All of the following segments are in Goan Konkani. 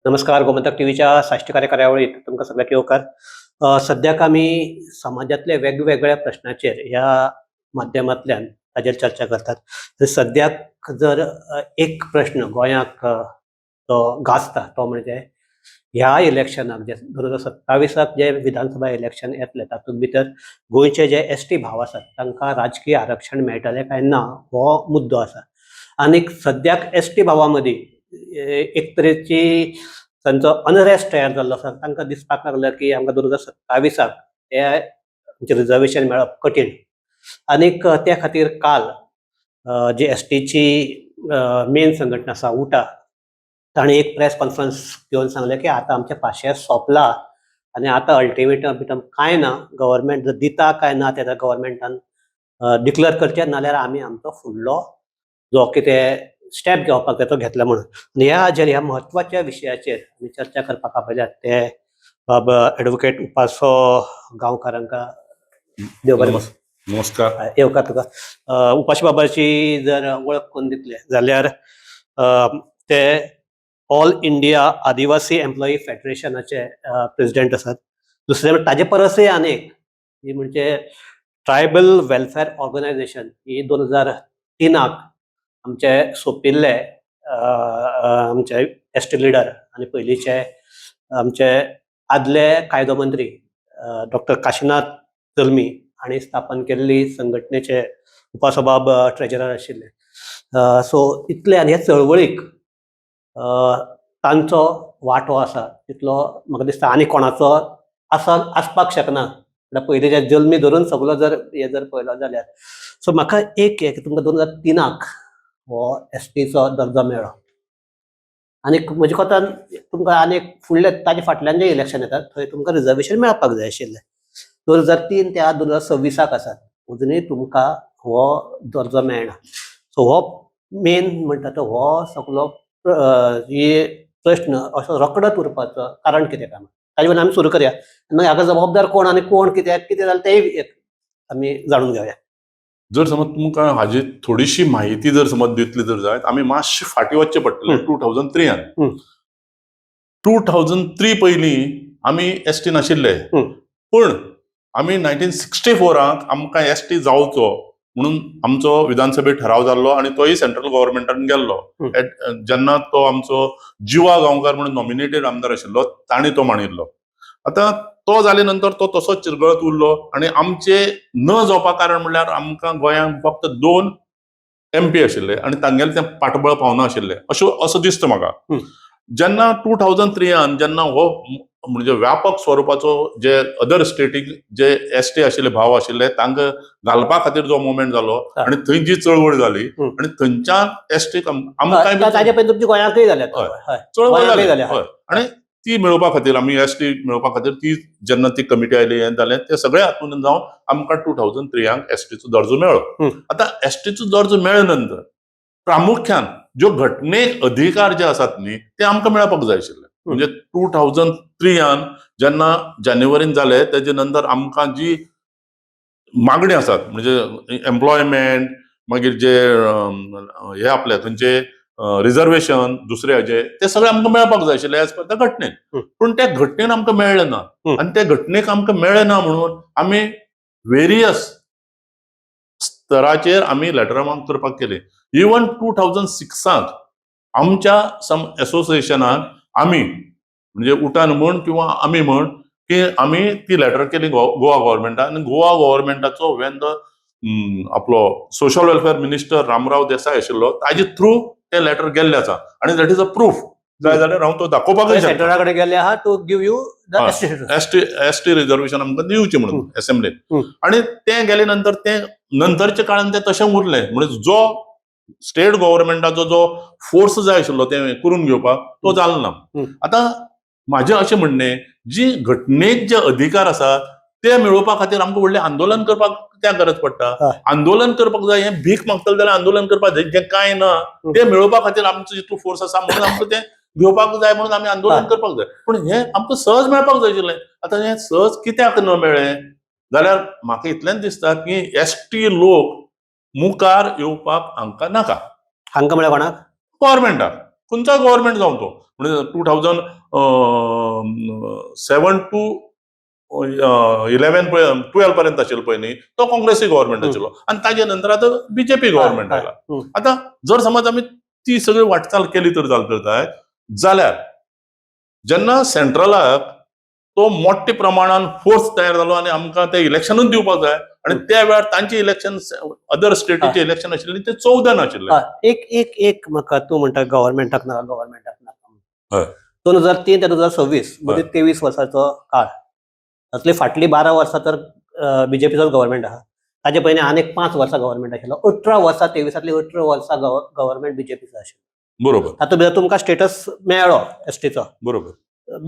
नमस्कार, गोमंतक टीव्हीच्या साश्टी कार्यावळीत तुमकां सगळ्यांक येवकार. सद्याक आमी समाजांतल्या वेगवेगळ्या प्रश्नाचेर ह्या माध्यमांतल्यान ताजेर चर्चा करतात. तर सद्याक जर एक प्रश्न गोंयाक तो गाजता, तो म्हणजे ह्या इलेक्शनाक जे 2027 जे विधानसभा इलेक्शन येतले, तातूंत भितर गोंयचे जे एसटी भाव आसात तांकां राजकीय आरक्षण मेळटलें काय ना हो मुद्दो आसा. आनीक सद्याक एसटी भावां मदीं एक तरेची तांचो अनरेस्ट तयार जाल्लो आसा. तांकां दिसपाक लागलं की आमकां 2027 हे आमचें रिजर्वेशन मेळप कठीण. आनीक त्या खातीर काल जी एसटीची मेन संघटना आसा, उटा, तांणी एक प्रेस कॉन्फरन्स घेवन सांगलें की आतां आमचें पाशेंस सोंपला आनी आतां अल्टिमेटम बिटम कांय ना. गव्हर्मेंट जर दिता काय ना तें गव्हर्मेंटान डिक्लेअर करचें, नाल्यार आमी आमचो फुडलो जो कितें स्टेप घेवपाक जाय तो घेतला म्हणून. आनी ह्या हाजेर, ह्या म्हत्वाच्या विशयाचेर आमी चर्चा करपाक आपयल्यात ते बाब एडवोकेट उपासो गांवकार. हांकां देव बरें. नमस्कार. येवकार तुका. उपाशी बाबाची जर वळख करून दितले जाल्यार ते ऑल इंडिया आदिवासी एम्प्लॉई फेडरेशनाचे प्रेसिडेंट आसात. दुसरें म्हणजे ताजे परसय आनीक ही म्हणजे ट्रायबल वेलफेअर ऑर्गनायझेशन ही 2003 आमचे सोंपिल्ले आमचे एसटी लिडर आनी पयलींचे आमचे आदले कायदो मंत्री डॉक्टर काशीनाथ जल्मी हांणी स्थापन केल्ली संघटनेचे उपासोबाब ट्रेजरर आशिल्ले. सो इतले आनी हे चळवळीक तांचो वांटो आसा तितलो म्हाका दिसता आनी कोणाचो आसा आसपाक शकना, म्हळ्यार पयलींच्या जल्मी धरून सगलो जर हे जर पळयलो जाल्यार. सो म्हाका एक हे की तुमकां 2003 हो एसटीचो दर्जो मेळ्ळो आनी म्हज्या कोतान तुमकां आनी फुडले ताजे फाटल्यान जे इलेक्शन येतात थंय तुमकां रिजर्वेशन मेळपाक जाय आशिल्लें. 2003 ते आज 2026 आसात, अजुनूय तुमकां हो दर्जो मेळना. सो हो मेन म्हणटा तो हो सगलो ही प्रश्न असो रखडत उरपाचो कारण कितें काय? ताजे वयल्यान आमी सुरू करया. मागीर हाका जबाबदार कोण आनी कोण कित्याक कितें जालें तेंय एक आमी जाणून घेवया. जर समज तुमकां हाजी थोडीशी म्हायती जर समज दितली जर जायत, आमी मातशें फाटीं वचचें पडटलें 2003 यान. 2003 पयलीं आमी एसटी नाशिल्ले, पूण आमी 1964 आमकां एसटी जावचो म्हणून आमचो विधानसभेत ठराव जाल्लो आनी तोय सेंट्रल गव्हर्मेंटान गेल्लो. जेन्ना तो आमचो जिवा गांवकार म्हणून नॉमिनेटेड आमदार आशिल्लो, ताणें तो मांडिल्लो. आतां तो जाले नंतर तो तसोच चिरगळत उरलो आनी आमचे न जावपा कारण म्हणल्यार आमकां गोंयांत फक्त दोन एमपी आशिल्ले आनी तांगेलें तें पाठबळ पावना आशिल्लें अशें असो दिसता म्हाका. जेन्ना 2003 यान जेन्ना हो म्हणजे व्यापक स्वरुपाचो जे अदर स्टेटीक जे एसटी आशिल्ले भाव आशिल्ले तांकां घालपा खातीर जो मुवमेंट जालो आनी थंय जी चळवळ जाली आनी थंयच्यान एसटी आमकां ताजे पयलीं तुमच्या गोंयांतूय जाल्या. चळवळ गोंयांतूय जाली. जाल्या. हय, आनी ती मेळोवपा खातीर आमी एसटी मेळोवपा खातीर ती जेन्ना ती कमिटी आयली, हें जालें, ते सगळे हातून जावन आमकां 2003 यांक एसटीचो दर्जो मेळ्ळो. आतां एसटीचो दर्जो मेळ्ळे नंतर प्रामुख्यान ज्यो घटनेक अधिकार जे आसात न्ही, ते आमकां मेळपाक जाय आशिल्ले. म्हणजे 2003 यान जेन्ना जानेवारीन जाले, तेजे नंतर आमकां जी मागणी आसात, म्हणजे एम्प्लॉयमेंट, मागीर जे हे आपले थंयचे रिझर्वेशन, दुसरे हाजे, ते सगळे आमकां मेळपाक जाय आशिल्ले एज पर the घटनेन. पूण त्या घटनेन आमकां मेळ्ळें ना. आनी त्या घटनेक आमकां मेळ्ळें ना म्हणून आमी वेरियस स्तराचेर आमी लेटरां मांग करपाक केली. इवन 2006 आमच्या सम एसोसिएशनान आमी, म्हणजे उटान म्हण किंवा आमी म्हण, की आमी ती लेटर केली गोवा गव्हर्मेंटान. आनी गोवा गव्हर्मेंटाचो when the आपलो social welfare minister Ramrao Desai आशिल्लो, ताजे थ्रू ते लेटर गेल्ले आसा आनी that is a proof. जाय जाल्यार हांव तो दाखोवपाकय शकता. सेंट्रला कडेन गेले आहा to give you the ST reservation आमकां दिवचें म्हणून असेंब्लीन. आनी तें गेले नंतर तें नंतरच्या काळान तें तशें उरलें. म्हणजे जो स्टेट गव्हर्मेंटाचो जो फोर्स जाय आशिल्लो तें करून घेवपाक, तो जालो ना. आतां म्हाजें अशें म्हणणें, जी घटनेक जे अधिकार आसात ते मेळोवपा खातीर आमकां व्हडलें आंदोलन करपाक त्या गरज पडटा. आंदोलन करपाक जाय, हें भीक मागतले जाल्यार आंदोलन करपाक जाय. जें कांय ना तें मेळोवपा खातीर आमचो जितलो फोर्स आसा म्हणून आमकां तें घेवपाक जाय म्हणून आमी आंदोलन करपाक जाय. पूण हें आमकां सहज मेळपाक जाय आशिल्लें. आतां हें सहज कित्याक न मेळ्ळें जाल्यार म्हाका इतलेंच दिसता की एसटी लोक मुखार येवपाक हांकां नाका. हांकां म्हळ्यार कोणाक? गव्हर्मेंटाक. खंयचोय गव्हर्मेंट जावं तो, म्हणजे 2007 to 11 12 पर्यंत आशिल्लो पळय न्ही, तो काँग्रेसी गव्हर्मेंट आशिल्लो आनी ताजे नंतर आतां बीजेपी गव्हर्मेंट आयला. आतां जर समज आमी ती सगळी वाटचाल केली तर जालें तर जायत जाल्यार जेन्ना सेंट्रलाक तो मोठ्या प्रमाणान फोर्स तयार जालो आनी आमकां ते इलेक्शनूच दिवपाक जाय आनी त्या वेळार तांचे इलेक्शन, अदर स्टेटीचे इलेक्शन आशिल्ले ते 14 आशिल्ले. एक एक एक म्हाका तूं म्हणटा गव्हर्मेंटाक नाका, गव्हर्मेंटाक नाका. 2003 ते 2026 मदीं 23 वर्साचो काळ, तातूंतली फाटलीं 12 वर्सां तर बीजेपीचोच गव्हर्मेंट आहा. ताजे पयलीं आनीक 5 वर्सां गव्हर्मेंट आशिल्लो. 18 वर्सां, 23तांतलीं 18 वर्सां गव्हर्मेंट बीजेपीचो आशिल्लो. तातूंत भितर तुमकां स्टेटस मेळ्ळो एसटीचो,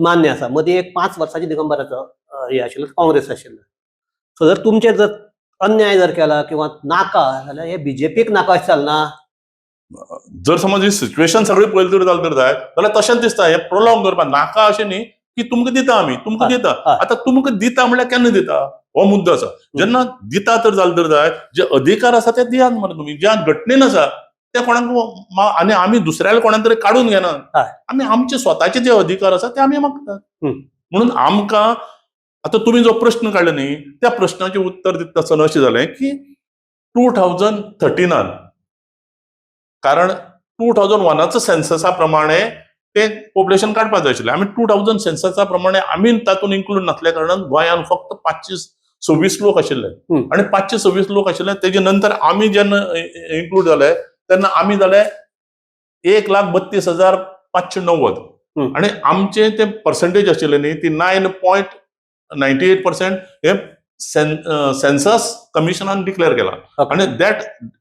मान्य आसा. मदीं एक 5 वर्सांची दिगंबराचो हे आशिल्लो, काँग्रेस आशिल्लो. सो जर तुमचेर जर अन्याय जर केला किंवा नाका जाल्यार हे बीजेपीक नाका अशें चलना. जर समज ही सिच्युएशन सगळी पळयली तर जालें तर जायत जाल्यार तशेंच दिसता, हे प्रोलॉंग करपाक नाका अशें न्ही की तुमकां दिता आमी, तुमकां दिता. आतां तुमकां दिता म्हणल्यार केन्ना दिता हो मुद्दो आसा. जेन्ना दिता तर जालें तर जायत, जे अधिकार आसा ते दियात मरे तुमी, ज्या घटनेन आसा ते कोणाक, आनी आमी दुसऱ्याला कोणाक तरी काडून घेना, आमी आमचे स्वताचे जे अधिकार आसा ते आमी मागतात. म्हणून आमकां आतां तुमी जो प्रश्न काडलो न्ही, त्या प्रश्नाचें उत्तर दिता आसतना अशें जालें की 2013, कारण 2001 सेन्ससा प्रमाणे ते पॉप्युलेशन काडपाक जाय आशिल्लें. आमी 2000 सेन्ससा प्रमाणे आमी तातूंत इन्क्लूड नासल्या कारणान गोंयांत फक्त 526 लोक आशिल्ले आनी 526 लोक आशिल्ले. तेजे नंतर आमी जेन्ना इन्क्लूड जाले तेन्ना आमी जाले 1,32,590 आनी आमचे ते पर्संटेज आशिल्ले न्ही ती 9.98% हे सेन्सस कमिशनान डिक्लेअर केला आनी that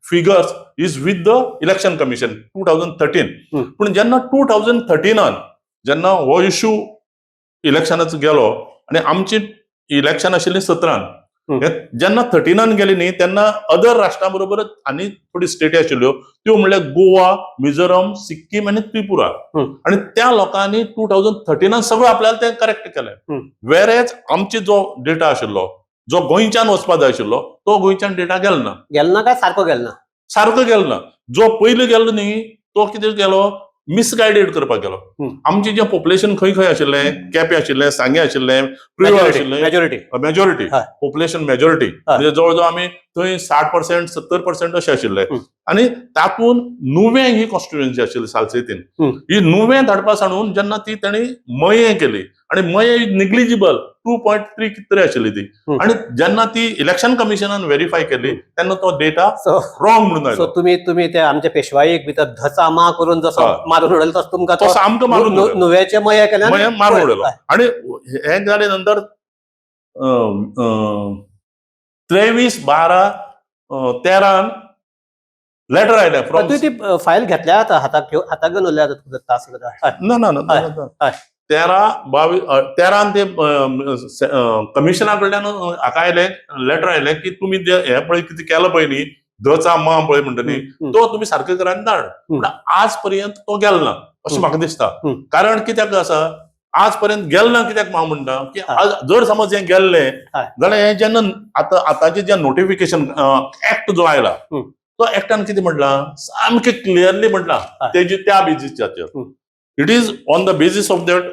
figures is with the election commission 2013. पूण जेन्ना 2013 जेन्ना हो इशू इलेक्शनाचो गेलो आनी आमची इलेक्शन आशिल्ली 17, जेन्ना 13 गेली न्ही तेन्ना अदर राष्ट्रां बरोबर आनी थोडी स्टेटी आशिल्ल्यो, त्यो म्हणल्यार गोवा, मिझोरम, सिक्कीम आनी त्रिपुरा, आनी त्या लोकांनी 2013 सगळं आपल्याला ते करेक्ट केलें. वेरेज आमचे जो डेटा आशिल्लो, जो गोंयच्यान वचपा जाय आशिल्लो, तो गोंयच्यान डेटा गेलो ना. गेलो ना काय सारको गेलो ना? सारको गेलो ना. जो पयलीं गेलो न्ही तो कितें गेलो, मिसगायडेड करपाक गेलो. आमचें जें पॉप्युलेशन खंय खंय आशिल्लें, केपें आशिल्लें, सांगें आशिल्लें, प्रियोळ आशिल्लें, majority, majority, population majority, म्हणजे जवळ जवळ आमी थंय 60%, 70% अशें आशिल्ले. आनी तातूंत नुवें ही कॉन्स्टिट्युएन्सी आशिल्ली सालसेतीन, ही नुवें धाडपा सांडून जेन्ना ती तांणी मयें केली आनी मयें निग्लिजिबल 2.3 कितें तरी आशिल्ली ती, आनी जेन्ना ती इलेक्शन कमिशनान व्हेरीफाय केली तेन्ना तो डेटा रॉंग म्हणून सो आयलो. तुमी तुमी ते आमच्या पेशवाईक भितर धचा मा करून जसो मारून उडयलो तसो तुमकां तो तसो आमकां मारून उडयलो. नुव्याचे मये केल्यान मये मारून उडयलो. आनी हें जालें नंतर 23/12/13 लेटर आयलें फ्रॉम तुवें ती फायल घेतल्या आतां हाताक घेवन, हाताक घेवन उरल्या आतां तास ना ना ना, 13 22 13 ते कमिशना कडल्यान हाका आयलें, लेटर आयलें की तुमी जे हें पळय कितें केलां पळय न्ही, धचा मा पळय म्हणटा न्ही, तो तुमी सारकें करा आनी धाड. पूण आज पर्यंत तो गेलो ना अशें म्हाका दिसता. कारण कित्याक आसा, आज पर्यंत गेलो ना कित्याक हांव म्हणटा की आज जर समज हें गेल्लें जाल्यार हें जेन्ना आतां आतांचें जें नोटिफिकेशन एक्ट जो आयला तो एक्टान कितें म्हटलां, सामकें क्लियरली म्हटलां तेजी त्या बेजीसाचेर, it is on the basis of that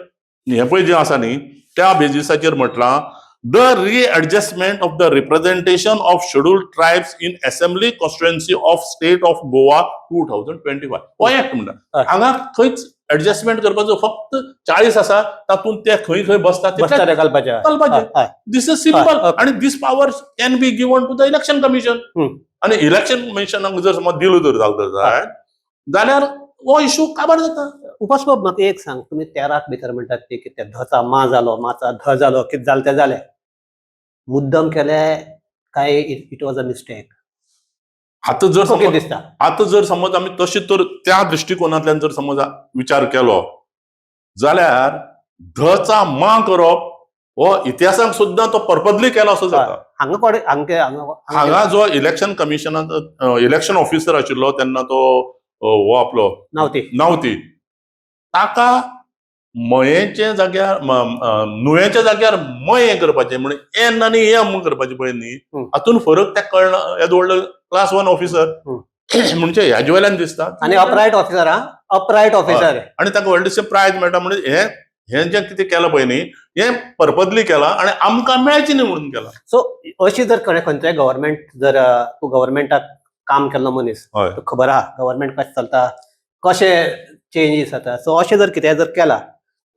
हें पळय जें आसा न्ही त्या बेजीसाचेर म्हटलां, the readjustment of the representation of scheduled tribes in assembly constituency of state of Goa 2025, हो एक्ट म्हणटा. हांगा खंयच एडजस्टमेंट करपाचो, फक्त 40 आसा तातूंत ते खंय खंय बसता बसता घालपाचे. घालपाचे. This is simple. आणि this power can be given to the election commission. आणि इलेक्शन कमिशनाक जर समज दिलो तर जालें जायत जाल्यार हो इशू काबार जाता. उपासबाब म्हाका एक सांग, तुमी 13 भितर म्हणटात ती की ते धचा मा जालो, माचा ध जालो, कितें जालें तें जालें, मुद्दम केले काय it was a mistake? आतां जर कितें समज दिसता? आतां जर समज आमी तशें तर त्या दृश्टिकोनांतल्यान जर समज विचार केलो जाल्यार धचा मा करप हो इतिहासाक सुद्दां तो पर्पजली केला असो जाता. हांगा कोण हांगे हांगा हांगा जो इलेक्शन कमिशनान इलेक्शन ऑफिसर आशिल्लो तेन्ना तो हो आपलो नावती नावती, ताका मयेच्या जाग्यार नुवेच्या जाग्यार मये करपाचें म्हणजे एन आनी एम करपाचें पळय न्ही, हातून फरक ताका कळना. येदो व्हडलो क्लास 1 ऑफिसर. म्हणजे ह्याजे वयल्यान दिसता. आनी अपरायट ऑफिसर, हा, अपरायट ऑफिसर. आणि ताका व्हडलेशें प्रायज मेळटा. म्हणजे हे हे जें कितें केलां पळय न्ही, हें पर्पजली केलां आनी आमकां मेळचें न्ही म्हणून केलां. सो अशी जर खंयच्याय गव्हर्मेंट जर तूं गव्हर्मेंटाक काम केल्लो मनीस, तुका खबर आहा गव्हर्मेंट कशें चलता, कशें चेंजीस जाता. सो अशें जर कितें जर केलां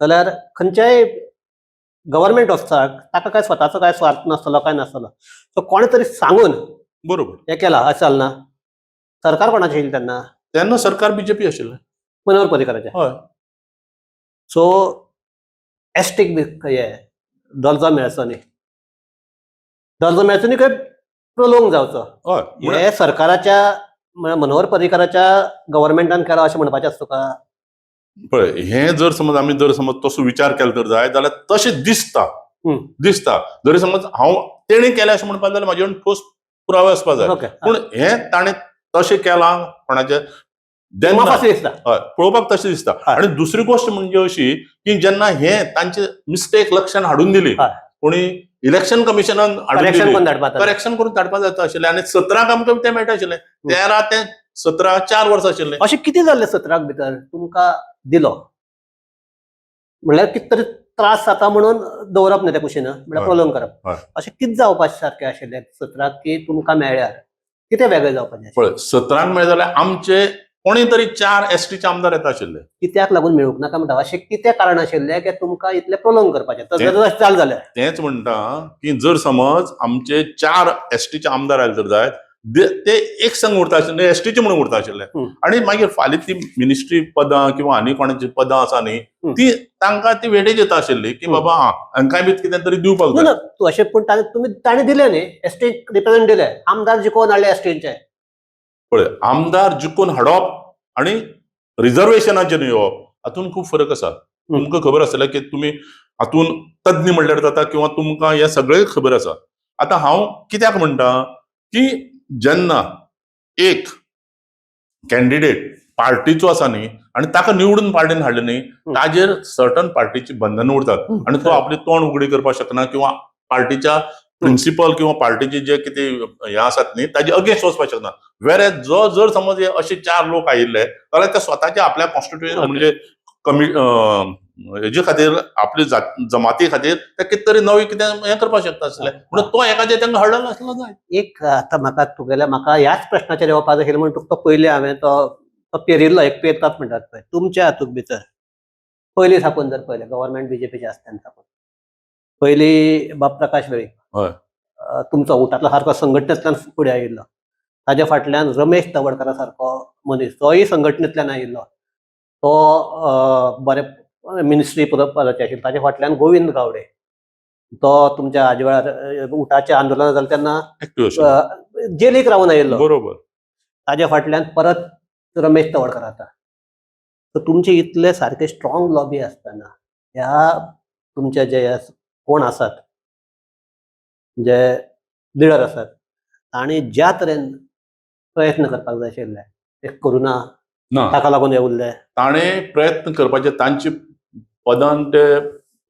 जाल्यार खंयच्याय गव्हर्मेंट ऑफिसराक ताका काय स्वताचो काय स्वार्थ नासतलो, काय नासतलो. सो कोणे तरी सांगून हें केलां अशें चलना. सरकार कोणाचें आशिल्लें तेन्ना? तेन्ना सरकार बीजेपी आशिल्लें. मनोहर पर्रीकराचें. हय. सो एसटीक बी हे दर्जो मेळचो न्ही, दर्जो मेळचो न्ही काय प्रोलोंग जावचो. हय, म्हणून हे सरकाराच्या, म्हळ्यार मनोहर पर्रीकराच्या गव्हर्मेंटान केलां अशें म्हणपाचें आसा तुका? पळय, हे जर समज आमी जर समज तसो विचार केलो तर जाय जाल्यार तशें दिसता. दिसता. जरी समज हांव तेणी केलें अशें म्हणपाक जाल्यार म्हाजे कडेन ठोस पुरावे आसपा जाय. पूण हे ताणें तशें केलां कोणाचें जेन्ना फाशी दिसता. हय, पळोवपाक तशें दिसता. आनी दुसरी गोश्ट म्हणजे अशी की जेन्ना हे तांचे मिस्टेक लक्षात हाडून दिली, कोणी इलेक्शन कमिशनान हाडून करेक्शन दिली, करून धाडपा. करेक्शन करून धाडपा जाता आशिल्लें आनी 17क आमकां तें मेळटा आशिल्लें. 13 ते 17, 4 वर्सां आशिल्लें. अशें कितें जाल्लें 17क भितर तुमकां दिलो म्हणल्यार कितें तरी त्रास जाता म्हणून दवरप न्ही त्या कुशीन, म्हणल्यार प्रोलोंग करप. अशें कितें जावपा सारकें आशिल्लें 17क की तुमकां मेळ्ळ्यार कितें वेगळें जावपाचें? पळय, 17क मेळ्ळें जाल्यार आमचे कोणी तरी 4 एसटीचे आमदार येता आशिल्ले. कित्याक लागून मेळूंक नाका म्हणटा, अशें कितें कारण आशिल्लें की तुमकां इतलें प्रोलोंग करपाचें तर चाल जालें? तेंच म्हणटा की जर समज आमचे 4 एसटीचे आमदार आयले तर जायत, ते एक संग उरता आशिल्ले, एसटीचे म्हणून उरता आशिल्ले. आनी मागीर फाल्यां ती मिनिस्ट्री पदां किंवा आनी कोणाची पदां आसा न्ही, ती तांकां ती वेटेज येता आशिल्ली की बाबा हा हांकांय बी कितें तरी दिवपाक ना जाय. ना, तूं अशें पूण ताणें तुमी ताणें दिलें न्ही एसटी रिप्रेझेंट दिलें, आमदार जिखोवन हाडले एसटींचे. पळय, आमदार जिखून हाडप आनी रिजर्वेशनाचेर येवप हातूंत खूब फरक आसा. तुमकां खबर आसतलें की तुमी हातूंत तज्ञ म्हणल्यार जाता किंवा तुमकां हें सगळें खबर आसा. आतां हांव कित्याक म्हणटा की जेन्ना एक कॅन्डिडेट पार्टीचो आसा न्ही आनी ताका निवडून पार्टीन हाडले न्ही, ताजेर सर्टन पार्टीची बंधनां उरतात आनी तो आपली तोंड उगडी करपाक शकना किंवा पार्टीच्या प्रिन्सिपल किंवा पार्टीचे जे कितें हे आसात न्ही ताजे अगेन्स्ट वचपाक शकना. वेर जो जर समज हे अशे 4 लोक आयिल्ले जाल्यार ते स्वताचे आपल्या कॉन्स्टिट्युएशन म्हणजे कमी हेजे खातीर आपली जमाती खातीर ते कितें तरी नवी कितें हें करपाक शकता आसले. म्हणून तो एकाचेर तांकां हडल आसलो जाय. एक आतां म्हाका तुगेल्या म्हाका ह्याच प्रश्नाचेर येवपाक जाय आशिल्लें म्हणून तुका पयलीं हांवें तो पेरिल्लो एक पेरतात म्हणटात पळय तुमच्या हातूंत भितर पयलीं साकून जर पळयलें गव्हर्मेंट बीजेपीचे आसता तेन्ना साकून पयलीं बाब प्रकाश वेळीप, तुमचो उटांतलो सारको संघटनेंतल्यान फुडें आयिल्लो, ताज्या फाटल्यान रमेश तवडकारा सारको मनीस तोय संघटनेंतल्यान आयिल्लो, तो बरे मिनिस्ट्री पदाचे आशिल्लो. ताज्या फाटल्यान गोविंद गावडे, तो तुमच्या हाजे वेळार उटाचें आंदोलन जालें तेन्ना एक्टिव आशिल्लो. जेलीक रावन आयिल्लो. ताज्या फाटल्यान परत रमेश तवडकर आता. तर तुमचे इतले सारके स्ट्रॉंग लॉबी आसतना ह्या तुमचे जे कोण आसात जे लिडर आसात तांणी ज्या तरेन प्रयत्न करपाक जाय आशिल्ले ते करुना, ना, ताका लागून हे उरले. ताणें प्रयत्न करपाचे तांचे पदान ते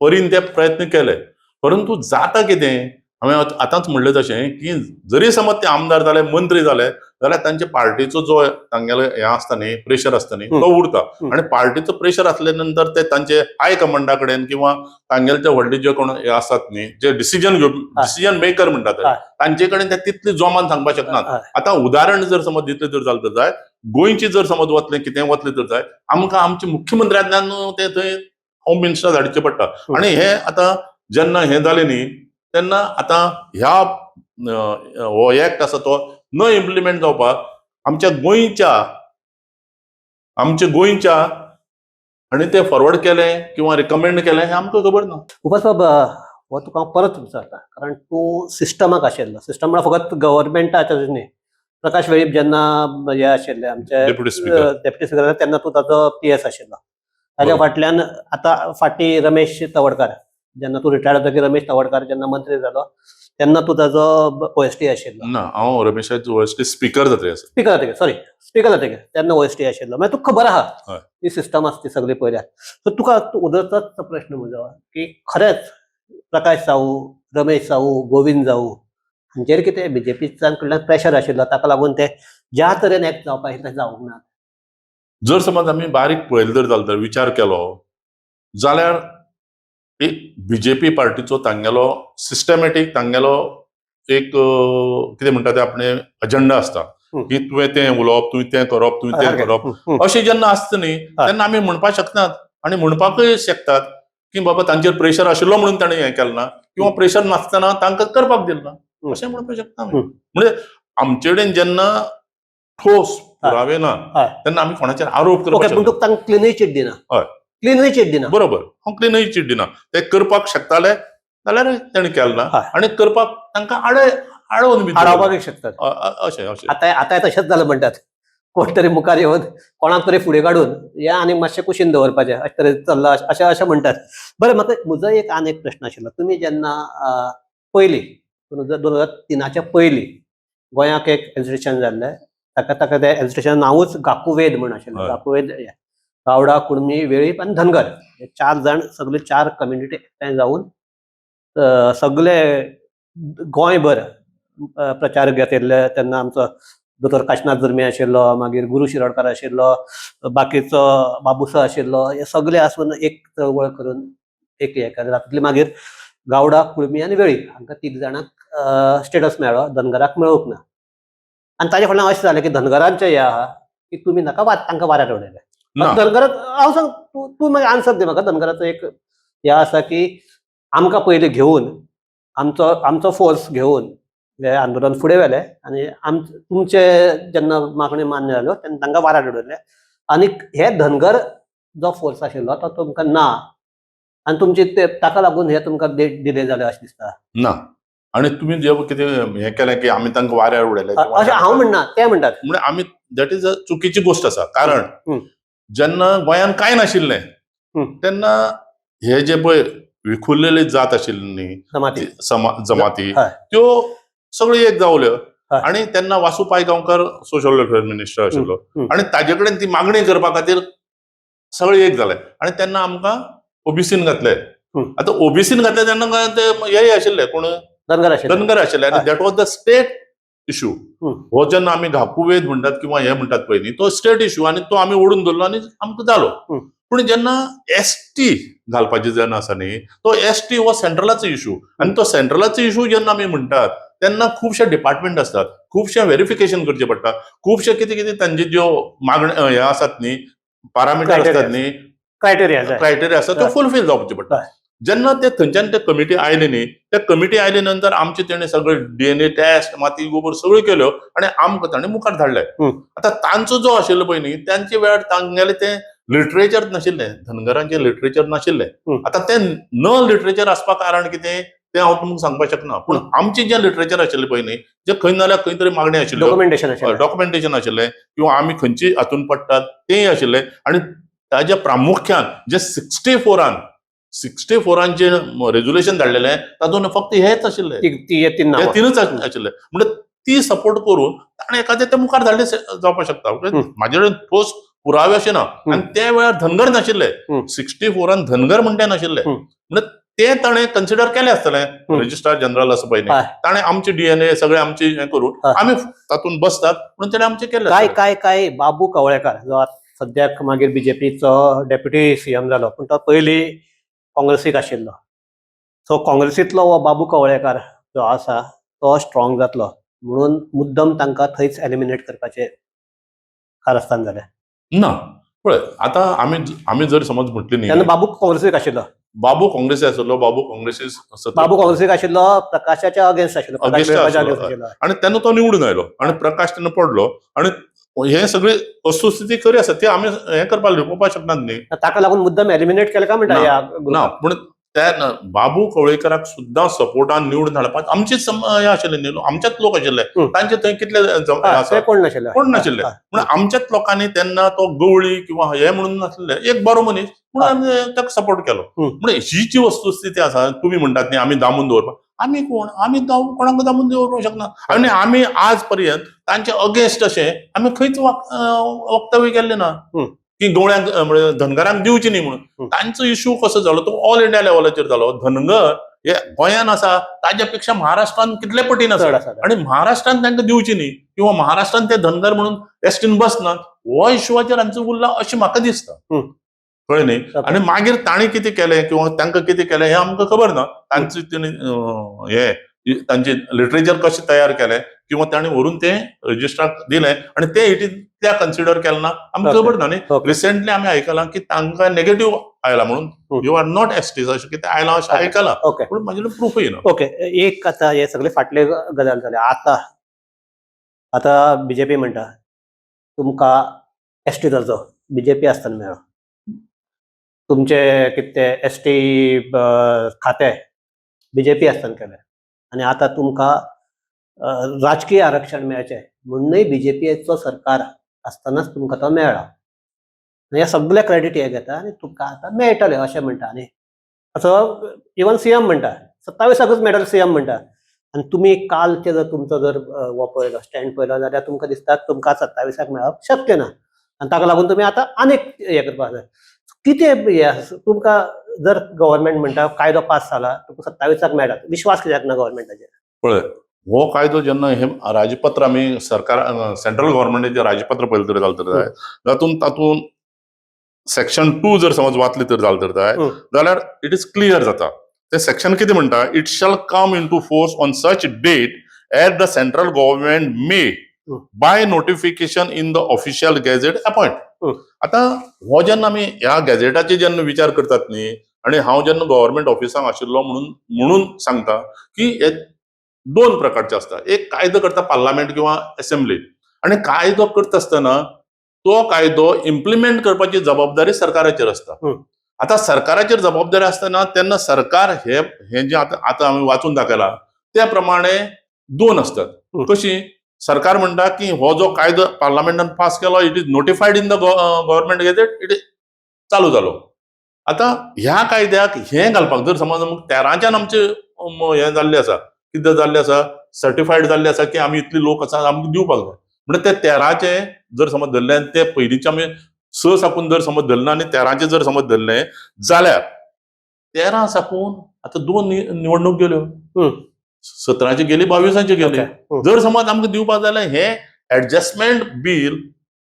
परीन ते प्रयत्न केले, परंतु जाता कितें हांवें आतांच म्हणलें तशें की जरी समज ते आमदार जाले मंत्री जाले जाल्यार तांचे पार्टीचो जो तांगेलो हें आसता न्ही प्रेशर आसता न्ही तो उरता. आनी पार्टीचो प्रेशर आसले नंतर ते तांचे हाय कमांडा कडेन किंवा तांगेले जे व्हडले जे कोण हे आसात न्ही जे डिसिजन घेवपी डिसिजन मेकर म्हणटात तांचे कडेन ते तितले जोमान सांगपाक शकनात. आतां उदाहरण जर समज दितलें तर जालें तर जायत, गोंयची जर समज वतलें कितें वतलें तर जायत, आमकां आमच्या मुख्यमंत्र्यांतल्यान ते थंय होम मिनिस्टर धाडचें पडटा. आनी हे आतां जेन्ना हें जालें न्ही तेन्ना आतां ह्या हो एक्ट आसा तो न इम्प्लिमेंट जावपाक आमच्या गोंयच्या आनी ते फॉरवर्ड केलें किंवा रिकमेंड केलें हें आमकां खबर ना. उपासबाब, हो तुका हांव परत विचारता कारण तूं सिस्टमाक आशिल्लो. सिस्टम म्हळ्यार फकत गव्हर्मेंटाचें न्ही. प्रकाश वेळीप जेन्ना हे आशिल्ले आमचे डेप्युटी स्पीकर, डेप्युटी स्पीकर, तेन्ना तूं ताजो पी एस आशिल्लो. ताज्या फाटल्यान आतां फाटीं रमेश तवडकार, जेन्ना तूं रिटायर्ड जातकीर रमेश तवडकार जेन्ना मंत्री जालो तेन्ना तूं ताजो ओ एस टी आशिल्लो. ना, हांव रमेशाचो ओ एस टी स्पीकर जातले आसा. स्पीकर जातकीर, सॉरी, स्पीकर जातकीर तेन्ना ओ एस टी आशिल्लो. मागीर तुका खबर आहा ही सिस्टम आसा ती सगळी पळयल्यार. सो तुका उदरचाच प्रश्न म्हजो की खरेंच प्रकाश साहू, रमेश साहू, गोविंद जाऊ हांचेर कितें बीजेपीच्या कडल्यान प्रेशर आशिल्लो, ताका लागून ते ज्या तरेन एक्ट जावपाक आशिल्लें तशें जावंक ना? जर समज आमी बारीक पळयलें जर जालें तर विचार केलो जाल्यार एक बीजेपी पार्टीचो तांगेलो सिस्टमॅटीक तांगेलो एक कितें म्हणटा ते आपणे अजेंडा आसता की तुवें तें उलोवप, तुवें तें करप, तुवें तें करप. अशें जेन्ना आसता न्ही तेन्ना आमी म्हणपाक शकनात आनी म्हणपाकय शकतात की बाबा तांचेर प्रेशर आशिल्लो म्हणून ताणें हें केलें ना किंवा प्रेशर नासतना तांकां करपाक दिलें ना अशें म्हणपाक शकता आमी. म्हणजे आमचे कडेन जेन्ना ठोस पुरावे ना तेन्ना आमी कोणाचेर आरोप ओके, करपाक पूण शकना. तुका तांकां क्लिनूय चीट दिना? हय. क्लिनूय चीट दिना. बरोबर, हांव क्लिनूय चीट दिना. ते करपाक शकताले जाल्यार तेणें केलें ना आनी करपाक तांकां आडोवन बी दवरलें. आडावपाक शकतात. अशें अशें. आतां आतांय तशेंच जालें म्हणटात, कोण तरी मुखार येवन कोणाक तरी फुडें काडून हे आनी मातशें कुशीन दवरपाचें अशें तरेन चल्लां अशें अशें म्हणटात. बरें, म्हाका म्हजो एक आनी एक प्रश्न आशिल्लो. तुमी जेन्ना पयलीं 2003च्या पयलीं गोंयाक एक एजिटेशन जाल्लें, ताका ताका तें एजिटेशन नांवूच गाकुवेद म्हूण आशिल्लें. गाकुवेद, गावडा, कुणमी, वेळीप आनी धनगर हे 4 जाण, सगळे 4 कम्युनिटी एकठांय जावन सगळे गोंयभर प्रचार घेतिल्ले. तेन्ना आमचो दोतोर काशनाथ जर्मी आशिल्लो, मागीर गुरू शिरोडकर आशिल्लो, बाकीचो बाबुसो आशिल्लो, हे सगळे आसून एक चळवळ करून एक हे केलें. तातूंतली मागीर गावडा, कुळमी आनी वेळीप हांकां 3 जाणांक स्टेटस मेळ्ळो, धनगराक मेळूंक ना. आनी ताजे फाटल्यान अशें जालें की धनगरांचें हें आहा की तुमी नाका तांकां वाऱ्यार उडयले. धनगराक हांव सांग, तूं मागीर आन्सर दी म्हाका. धनगराचो एक हें आसा की आमकां पयलीं घेवन आमचो आमचो फोर्स घेवन हे आंदोलन फुडें व्हेलें आनी तुमचे जेन्ना मागण्यो मान्य जाल्यो तेन्ना तांकां वाऱ्यार उडयले. आनी हे धनगर जो फोर्स आशिल्लो तो तुमकां ना आनी तुमची ते ताका लागून हे तुमकां डिले जाले अशें दिसता. ना, आनी तुमी जे कितें हें केलें की आमी तांकां वाऱ्यार उडयले अशें हांव म्हणना, ते म्हणटात. म्हणजे आमी that is a चुकीची गोश्ट आसा. कारण जेन्ना गोंयांत कांय नाशिल्लें तेन्ना हे जे पळय विखुरलेली जात आशिल्ली न्ही, जमाती त्यो सगळ्यो एक जावल्यो आनी तेन्ना Vasu Pai Gaonkar social welfare minister आशिल्लो आनी ताजे कडेन ती मागणी करपा खातीर सगळे एक जाले आनी तेन्ना आमकां ओबीसीन घातले. आतां ओबीसीन घातले तेन्ना ते हे आशिल्ले कोण, धनगर आशिल्ले, धनगर आशिल्ले. आनी that was the state issue. हो जेन्ना आमी घाकूवेद म्हणटात किंवा हे म्हणटात पळय न्ही, तो स्टेट इशू आनी तो आमी ओडून धरलो आनी आमकां जालो. पूण जेन्ना एसटी घालपाची जेन्ना आसा न्ही, तो एसटी हो सेंट्रलाचो इशू आनी तो सेंट्रलाचो इशू जेन्ना आमी म्हणटात तेन्ना खुबशे डिपार्टमेंट आसतात, खुबशे व्हेरिफिकेशन करचें पडटा, खुबशे कितें कितें तांचे ज्यो मागण्यो हे आसात न्ही, पारामिटर आसतात न्ही, क्रायटेरिया क्रायटेरिया आसा, त्यो फुलफील जावचे पडटा. जेन्ना ते थंयच्यान ते कमिटी आयले न्ही, त्या कमिटी आयले नंतर आमचे तेणे सगळे डीएनए टेस्ट, माती गोबर सगळ्यो केल्यो आनी आमकां ताणें मुखार धाडले. आतां तांचो जो आशिल्लो पळय न्ही, तांचे वेळार तांगेलें तें लिटरेचर नाशिल्लें, धनगरांचें लिटरेचर नाशिल्लें. आतां तें न लिटरेचर आसपा कारण कितें तें हांव तुमकां सांगपाक शकना, पूण आमचें जें लिटरेचर आशिल्लें पळय न्ही, जें खंय ना जाल्यार खंय तरी मागणी आशिल्ल्यो, डॉक्युमेंटेशन डॉक्युमेंटेशन आशिल्लें किंवा आमी खंयची हातून पडटात तेंय आशिल्लें. आनी ताज्या प्रामुख्यान जे 64 जे रेजोल्युशन धाडलेलें तातूंत फक्त हेच आशिल्ले, तीन हे तिनूच आशिल्ले. म्हणजे ती सपोर्ट करून ताणें एखादें ते मुखार धाडले जावपाक शकता. म्हाजे कडेन ठोस पुरावे अशें ना. आनी त्या वेळार धनगर नाशिल्ले, 64 धनगर म्हणटे नाशिल्ले, म्हणजे ते ताणें कन्सिडर केलें आसतलें. रजिस्ट्रार जनरल आसा पळय न्ही, ताणें आमचे डीएनए सगळे आमचे हें करून आमी तातूंत बसतात म्हणून ताणें आमचें केलें. काय काय काय बाबू कवळेकार जो सद्याक मागीर बीजेपीचो डेप्युटी सीएम जालो, पूण तो पयलीं काँग्रेसीक आशिल्लो. सो काँग्रेसींतलो हो बाबू कवळेकार जो आसा तो स्ट्रॉंग जातलो म्हणून मुद्दम तांकां थंयच एलिमिनेट करपाचें कारस्थान जालें. ना, पळय आतां आमी आमी जर समज म्हटली न्ही, तेन्ना बाबू काँग्रेसीक आशिल्लो, बाबू काँग्रेसी आशिल्लो, बाबू काँग्रेसी बाबू काँग्रेसीक आशिल्लो, प्रकाशाच्या अगेन्स्ट आशिल्लो, आनी तेन्ना तो निवडून आयलो आनी प्रकाश तेन्ना पडलो. आनी हे सगळे वस्तुस्थिती खरी आसा, ती आमी हें करपाक लिपोवपाक शकनात न्ही. ताका लागून मुद्दम एलिमिनेट केलें काय म्हणटा? ना, पूण त्या बाबू कवळेकराक सुद्दां सपोर्टान निवडून हाडपाक आमचेच हे आशिल्ले न्ही, आमचेच लोक आशिल्ले, तांचे थंय कितले कोण नाशिल्ले, कोण नाशिल्ले. पूण आमच्याच लोकांनी तेन्ना तो गवळी किंवा हे म्हणून नासले, एक बरो मनीस म्हणून आमी ताका सपोर्ट केलो. म्हणजे ही जी वस्तुस्थिती आसा, तुमी म्हणटात न्ही आमी दामून दवरपाक, आमी कोण, आमी कोणाक दामून दवरपाक शकना. आनी आमी आज पर्यंत तांचे अगेन्स्ट अशें आमी खंयच वक्तव्य केल्लें ना की गवळ्यांक म्हणजे धनगरांक दिवची न्ही म्हणून. तांचो इशू कसो जालो, तो ऑल इंडिया लेवलाचेर जालो. धनगर हे गोंयान आसा ताज्या पेक्षा महाराष्ट्रान कितले पटीन आसा. चड आसा. आणि महाराष्ट्रान तांकां दिवची न्ही किंवा महाराष्ट्रान ते धनगर म्हणून एसटीन बसनात हो इशुवाचेर हांचो उरला अशें म्हाका दिसता. कळ्ळें न्ही? आनी मागीर तांणी कितें केलें किंवा तांकां कितें केलें हें आमकां खबर ना. तांचे तेणी हे तांचे लिटरेचर कशें तयार केलें किंवा तांणी व्हरून तें रजिस्ट्राक दिलें आनी तें इटी त्या कन्सिडर केलें ना, आमकां खबर ना न्ही. रिसेंटली आमी आयकलां की तांकां नेगेटीव आयला म्हणून, you are not ST अशें कितें आयलां अशें आयकलां, पूण म्हाजे प्रुफूय ना. ओके, एक आतां हे सगळे फाटले गजाल जाले. आतां आतां बीजेपी म्हणटा तुमकां एसटी दर्जो बीजेपी आसतना मेळ्ळो, तुमचे कितें ते एसटी खातें बीजेपी आसतना केलें आनी आतां तुमकां राजकीय आरक्षण मेळचें म्हुण्णूय बीजेपीचो सरकार आसतनाच तुमकां तो मेळ्ळा. आनी हे सगळे क्रेडीट हे घेता आनी तुमकां आतां मेळटलें अशें म्हणटा. आनी असो इवन सीएम म्हणटा, 27 मेळटलें सीएम म्हणटा. आनी तुमी कालचे जर तुमचो जर हो पळयलो, स्टँड पळयलो जाल्यार तुमकां दिसता तुमकां 27 मेळप शक्य ना आनी ताका लागून तुमी आतां आनीक हें करपाक जाय. कितें हें आसा तुमकां? जर गव्हर्मेंट म्हणटा कायदो पास जाला, तुमकां 27 मेळटा, विश्वास कित्याक ना गव्हर्मेंटाचेर? पळय, हो कायदो जेन्ना हे राजपत्र आमी सरकार सेंट्रल गव्हर्मेंटाचें राजपत्र पळयलें तर जालें तर जाय, तातूंत तातूंत सेक्शन 2 जर समज वाचलें तर जालें तर जाय जाल्यार it is clear जाता. ते सेक्शन कितें म्हणटा, it shall come into force on such date as the central government may by notification in the official gazette appoint. आतां हो जेन्ना आमी ह्या गॅझेटाचे जेन्ना विचार करतात न्ही, आनी हांव जेन्ना गव्हर्मेंट ऑफिसांक आशिल्लो म्हणून म्हणून सांगता की हे दोन प्रकारचे आसता. एक कायदो करता पार्लामेंट किंवा असेंब्ली आनी कायदो करता आसतना तो कायदो इम्प्लिमेंट करपाची जबाबदारी सरकाराचेर आसता. आतां सरकाराचेर जबाबदारी आसतना तेन्ना सरकार हे हे जे आतां आतां आमी वाचून दाखयला त्या प्रमाणे दोन आसतात. कशी सरकार म्हणटा की हो जो कायदो पार्लामेंटान पास केलो, it is notified in the government gazette, it is चालू जालो. आतां ह्या कायद्याक हें घालपाक जर समज 13च्यान आमचे हें जाल्लें आसा, कितें जाल्लें आसा, सर्टिफायड जाल्लें आसा की आमी इतले लोक आसा, आमकां दिवपाक जाय म्हणजे ते 13चें जर समज धरलें आनी ते पयलींचे आमी 6 साकून जर समज धरलें आनी 13चें जर समज धरलें जाल्यार 13 साकून आतां दोन निवडणूक गेल्यो, 17ची गेली, 22ची गेली. जर समज आमकां दिवपाक जाल्यार हे एडजस्टमेंट बील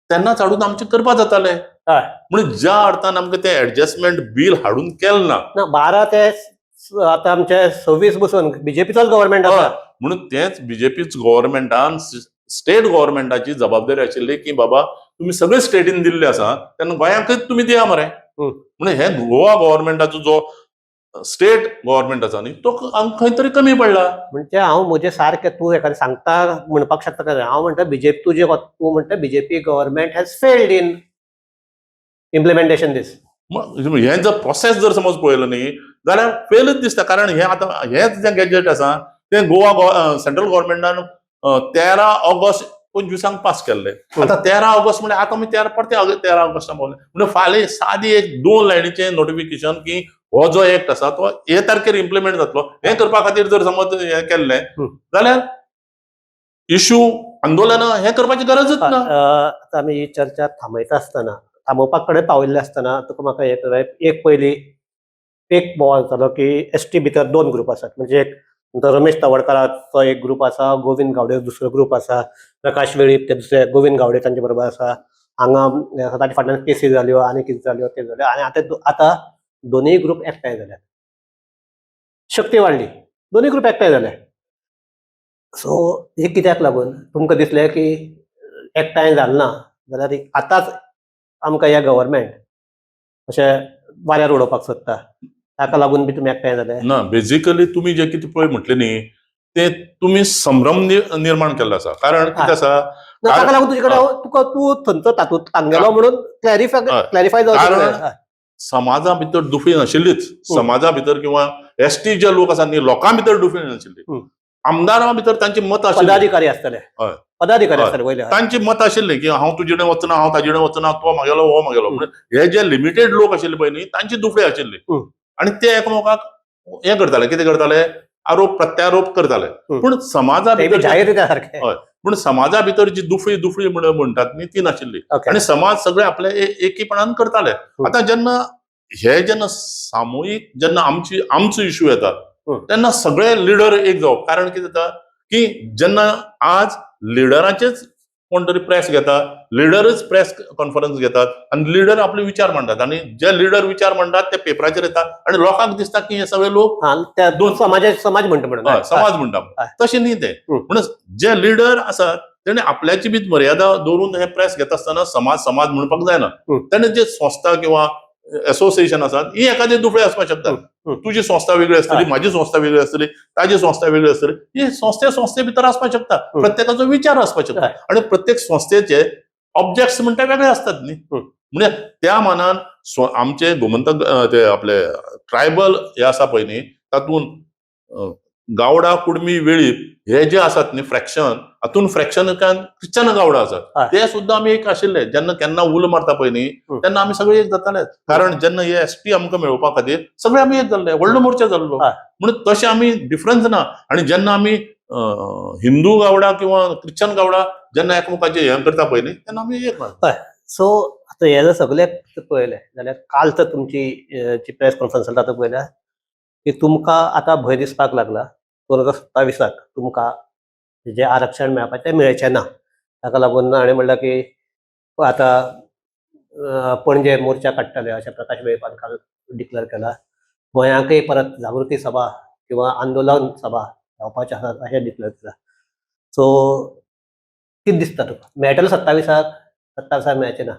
तेन्नाच हाडून आमचें करपाक जातालें. म्हणून ज्या अर्थान आमकां तें एडजस्टमेंट बील हाडून केलें ना. ना, 12 ते आतां आमचे 26 बसून बीजेपीचोच गव्हर्मेंट आसा. म्हणून तेच बीजेपी गव्हर्मेंटान स्टेट गव्हर्मेंटाची जबाबदारी आशिल्ली की बाबा तुमी सगळे स्टेटीन दिल्ले आसा तेन्ना गोंयांकच तुमी दिया मरे. म्हणून हे गोवा गव्हर्मेंटाचो जो स्टेट गव्हर्मेंट आसा न्ही, तो आमकां खंय तरी कमी पडला. म्हणजे हांव म्हजें सारकें तूं एखादें सांगता म्हणपाक शकता काय? हांव म्हणटा बीजेपी तुजें, तूं म्हणटा BJP government has failed in implementation this. मग हें जर प्रोसेस जर समज पळयलो न्ही जाल्यार फेलच दिसता, कारण हें आतां हेंच जें गॅजेट आसा तें गोवा सेंट्रल गव्हर्मेंटान 13 ऑगस्ट 25 पास केल्लें. आतां 13 ऑगस्ट म्हणजे आतां आमी 13 परते 13 ऑगस्टाक पावले, म्हणजे फाल्यां सादी एक दोन लायनीचें नोटिफिकेशन की हो जो एक्ट आसा तो हे तारखेर इम्प्लिमेंट जातलो, हें करपा खातीर जर समज हें केल्लें जाल्यार इशू आंदोलनां हें करपाची गरजच ना. आतां आमी ही चर्चा थांबयता आसतना, थांबोवपाक कडेन पाविल्ले आसतना तुका म्हाका एक एक पयली एक बोवाळ जालो की एस टी भितर दोन ग्रुप आसात. म्हणजे एक तुमचो रमेश तवडकाराचो एक ग्रुप आसा, गोविंद गावडे दुसरो ग्रुप आसा, प्रकाश वेळीप ते दुसरे गोविंद गावडे तांचे बरोबर आसा. हांगा हें आसा, ताच्या फाटल्यान केसी जाल्यो आनी कितें जाल्यो ते जाल्यो आनी आतां आतां दोनूय ग्रुप एकठांय जाल्यात, शक्ती वाडली, दोनूय ग्रुप एकठांय जाले. सो हे कित्याक लागून तुमकां दिसलें की एकठांय जालें ना जाल्यार आतांच आमकां हे गव्हर्मेंट अशें वाऱ्यार उडोवपाक सोदता, ताका लागून बी तुमी एकठांय जाले? ना, बेजिकली तुमी जे कितें पळय म्हटलें न्ही ते तुमी संभ्रम निर्माण केल्लो आसा, कारण कितें आसा, ना, ताका लागून तुजे कडेन तुका तूं थंयचो तातूंत तांगेलो म्हणून क्लॅरिफाय क्लॅरिफाय जावचें. कारण समाजा भितर दुफी नाशिल्लीच, समाजा भितर किंवा एसटी जे लोक आसा न्ही लोकां भितर दुफी नाशिल्ली, आमदारां भितर तांची मत आशिल्ली. पदाधिकारी आसतले. पदाधिकारी आसतले वयले. तांची मत आशिल्ली की हांव तुजे कडेन वचना, हांव ताजे कडेन वचना, तो मागेलो हो मागेलो. म्हणजे हे जे लिमिटेड लोक आशिल्ले पळय न्ही तांची दुफळी आशिल्ली आनी ते एकामेकाक हें करताले, कितें करताले, आरोप प्रत्यारोप करताले. पूण समाजा ते बी भितर जाहीर रित्या सारखे. हय. पूण समाजा भितर जी दुफळी दुफळी म्हणटात न्ही ती नाशिल्ली आनी समाज सगळे आपले एकीपणान करताले. आतां जेन्ना हे जेन्ना सामुहीक जेन्ना आमची आमचो इशू येता तेन्ना सगळे लिडर एक जावप. कारण कितें जाता की जेन्ना आज लिडराचेच कोण तरी प्रेस घेता, लिडरच प्रेस कॉन्फरन्स घेतात आनी लिडर आपले विचार मांडटात आनी जे लिडर विचार मांडटात ते पेपराचेर येता आनी लोकांक दिसता की हे सगळे लोक हा, त्या दोन समाज म्हणटा म्हणून. हय, समाज म्हणटा. तशें न्ही ते. म्हणून जे लिडर आसात तेणे आपल्याची बी मर्यादा दवरून हे प्रेस घेता आसतना समाज समाज म्हणपाक जायना. तेणे जे संस्था किंवा एसोसिएशन आसात ही एखादी दुबळे आसपाक शकतात. तुजी संस्था वेगळी आसतली, माझी संस्था वेगळी आसतली, ताजी संस्था वेगळी आसतली. ही संस्थे संस्थे भितर आसपाक शकता, प्रत्येकाचो विचार आसपाक शकता आणि प्रत्येक संस्थेचे ऑब्जेक्ट्स म्हणटा वेगळे असतात न्ही. म्हणजे त्या मानान आमचे गोमंतक ते आपले ट्रायबल हे आसा पळय न्ही, तातूंत गावडा, कुडमी, वेळीप हे जे आसात न्ही फ्रॅक्शन, हातून फ्रॅक्शन क्रिश्चन गावडा आसात, ते सुद्दां आमी एक आशिल्ले. जेन्ना केन्ना उलो मारता पळय न्ही तेन्ना आमी सगळे एक जाताले. कारण जेन्ना हे एसटी आमकां मेळोवपा खातीर सगळे आमी एक जाल्ले, व्हडलो मोर्चा जाल्लो. म्हणून तशें आमी डिफरन्स ना. आणि जेन्ना आमी हिंदू गावडा किंवा क्रिश्चन गावडा जेन्ना एकमेकाचें हें करता पळय न्ही तेन्ना आमी एक जाता. सो आतां हें जर सगळें पळयलें जाल्यार काल तर तुमची जी प्रेस कॉन्फरन्स जाता तातूंत पळयल्यार की तुमकां आतां भंय दिसपाक लागला 2027 तुमकां जें आरक्षण मेळपाचें तें मेळचें ना. ताका लागून हाणें म्हणलां की आतां पणजे मोर्चा काडटले अशें प्रकाश वेळीपान काल डिक्लेर केला. गोंयांकय परत जागृती सभा किंवा आंदोलन सभा जावपाचें आसात अशें डिक्लेर केलां. सो कितें दिसता तुका, मेळटलें 27, 27 मेळचें ना?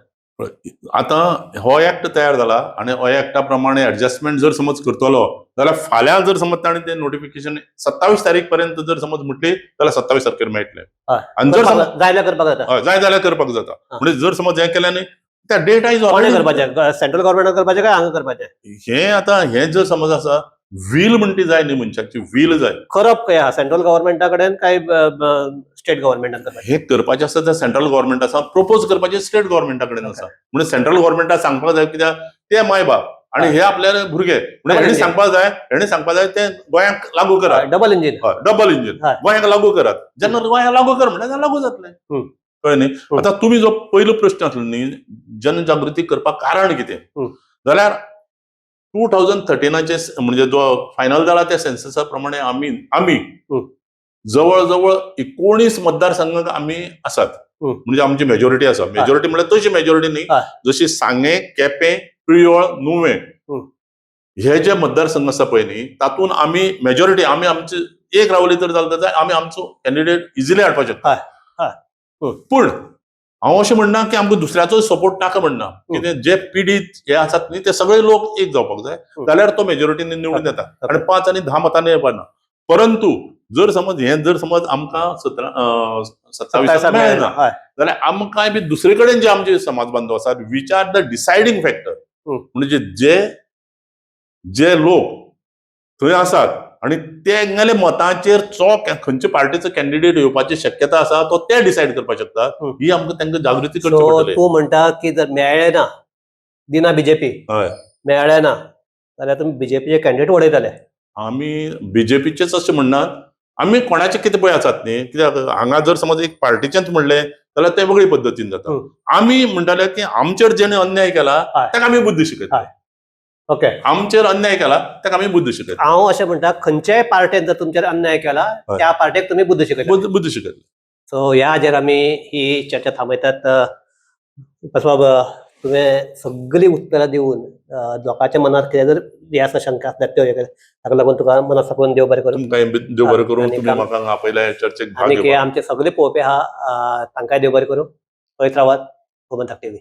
आतां हो एक्ट तयार जाला आनी हो एक्टा प्रमाणे एडजस्टमेंट जर समज करतलो जाल्यार फाल्यां जर समज ताणें तें नोटिफिकेशन 27 तारीख पर्यंत जर समज म्हटली जाल्यार 27 तारखेर मेळटलें. आनी जर समज जाय जाल्यार करपाक जाता. हय, जाय जाल्यार करपाक जाता. म्हणजे जर समज हें केलें न्ही त्या डेट आयज कोणें करपाचें, सेंट्रल गव्हर्मेंटान करपाचें काय हांगा करपाचें? हें आतां हें जर समज आसा व्हील म्हणटी जाय न्ही, मनशाची व्हील जाय. करप खंय आहा, सेंट्रल गव्हर्मेंटा कडेन काय स्टेट गव्हर्मेंटान करपाचें? हे करपाचें आसा ते सेंट्रल गव्हर्मेंट आसा, प्रपोज करपाचें स्टेट गव्हर्मेंटा कडेन आसा. म्हणून सेंट्रल गव्हर्मेंटाक सांगपाक जाय, कित्याक ते माय बाप आणि हे आपल्या भुरगे, म्हणजे हेणी सांगपाक जाय, हेणी सांगपाक जाय ते गोंयांक लागू करात. Double engine. Double engine, गोंयांक लागू करात. जेन्ना गोंयांक लागू कर म्हणल्यार लागू जातलें, कळ्ळें न्ही? आतां तुमी जो पयलो प्रश्न आसलो न्ही, जनजागृती करपाक कारण कितें जाल्यार 2013 म्हणजे जो फायनल जाला त्या सेन्ससा प्रमाणे आमी आमी जवळ जवळ 19 मतदारसंघाक आमी आसात. म्हणजे आमची मेजॉरिटी आसा. मेजॉरिटी म्हळ्यार तशी मेजॉरिटी न्ही, जशी सांगें, केपें, प्रियोळ, नुवें हे जे मतदारसंघ आसा पळय न्ही तातूंत आमी मेजॉरिटी, आमी आमची एक रावली तर चलता, जाल्यार आमी आमचो कॅन्डिडेट इजिली हाडपाक शकता. पूण हांव अशें म्हणना की आमकां दुसऱ्याचो सपोर्ट नाका म्हणना. कितें जे पिडीत हे आसात न्ही ते सगळे लोक एक जावपाक जाय, जाल्यार तो मेजॉरिटीन निवडून येता आनी 5 आनी 10 मतांनी येवपाना. परंतु जर समज हें जर समज आमकां 27 मेळना जाल्यार आमकां बी दुसरे कडेन जे आमचे समाज बांधव आसात which are the deciding factor, म्हणजे जे जे लोक थंय आसात आनी तेंगेले मतांचेर चो खंयच्या पार्टीचो कॅन्डिडेट येवपाची शक्यता आसा तो ते डिसायड करपाक शकतात. ही आमकां तांकां जागृती करची पडटली. तूं म्हणटा की जर मेळ्ळें ना, दिना बीजेपी, मेळ्ळें ना जाल्यार तुमी बीजेपीचे कॅन्डिडेट उडयतले? आमी बीजेपीचेच अशें म्हणनात, आमी कोणाचे कितें पळय आसात न्ही, कित्याक हांगा जर समज एक पार्टीचेंच म्हणलें जाल्यार तें वेगळे पद्दतीन जाता. आमी म्हणटाले की आमचेर जेणे अन्याय केला ताका आमी बुद्धी शिकयतले. ओके, आमचेर अन्याय केला ताका आमी बुद्धी शिकयतले. हांव अशें म्हणटा, खंयच्याय पार्टेन जर तुमचेर अन्याय केला त्या पार्टेक तुमी बुद्ध शिकयतले. बुद्धी शिकयतले. सो ह्या हाजेर आमी ही चर्चा थांबयतात. बाब, तुवें सगळीं उत्तरां दिवन लोकांच्या मनांत कितें जर हें आसा, शंका आसल्यार त्यो हें केलें, ताका लागून तुका मना साकून देव बरें करूं. तुमकां देव बरें करूं, तुमी म्हाका हांगा आपयल्या चर्चेक भाग आनी घेवपाक. आमचे सगळे पळोवपी आहा तांकांय देव बरें करूं. पळयत रावात गोमंतक टीव्ही.